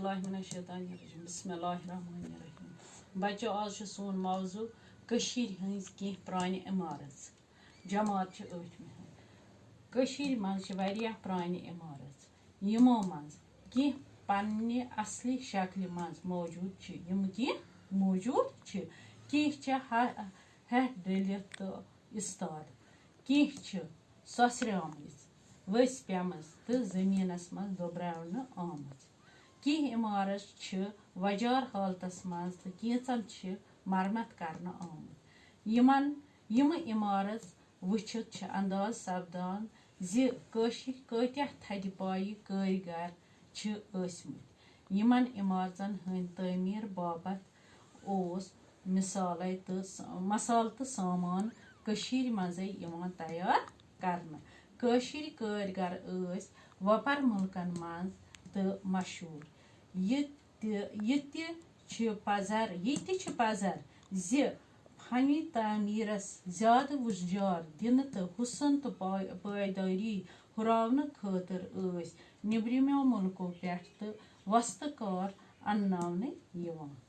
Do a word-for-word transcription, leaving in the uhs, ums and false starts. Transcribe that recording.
اللہ من الشیطان الرجیم۔ بسم اللہ الرحمن الرحیم۔ بچو، آز چھُ سون موضوع کٔشیٖرِ ہٕنٛز کینٛہہ پرٛانہِ عمارژ۔ جماعت چھِ ٲٹھمہِ ہٕنٛز۔ کٔشیٖرِ منٛز چھِ واریاہ پرٛانہِ عمارژ، یِمو منٛز کینٛہہ پننہِ اصلی شکلہِ منٛز موجود چھِ، یِم کینٛہہ موجود چھِ۔ کینٛہہ چھِ ہہ-، ہٮ۪تھ ڈٔلِتھ تہٕ استاد، کینٛہہ چھِ سۄسریمٕژ، ؤسۍ پیمٕژ تہٕ زٔمیٖنَس منٛز دۄبراونہٕ آمٕژ۔ کینٛہہ عمارژ چھِ وۄجار حالتس منٛز تہٕ کینٛژن چھِ مرمت کرنہٕ آمٕتۍ۔ یِمن، یِم عمارژ وٕچھِتھ چھِ انداز سپدان زِ کٲشِر کۭتیاہ تھدِ پایہِ کٲرۍ گر چھِ ٲسۍ مٕتۍ۔ یِمن عمارژن ہٕنٛدۍ تعمیٖر باپتھ اوس مثالے تہٕ س-، مسالہٕ تہٕ سامان کٔشیٖرِ منٛزٕے یِوان تیار کرنہٕ۔ کٲشِرۍ کٲرۍ گر ٲسۍ وۄپر مُلکن منٛز تہٕ مشہوٗر۔ یہِ تہِ، یہِ تہِ چھِ پزر، یہِ تہِ چھِ پزر زِ فنی تعمیٖرس زیادٕ وُژجار دِنہٕ تہٕ حُسن تہٕ پا-، پٲدٲری ہُراونہٕ خٲطرٕ ٲسۍ نیٚبرِمٮ۪و مُلکو پٮ۪ٹھ تہٕ وۄستہٕ کار انناونہٕ یِوان۔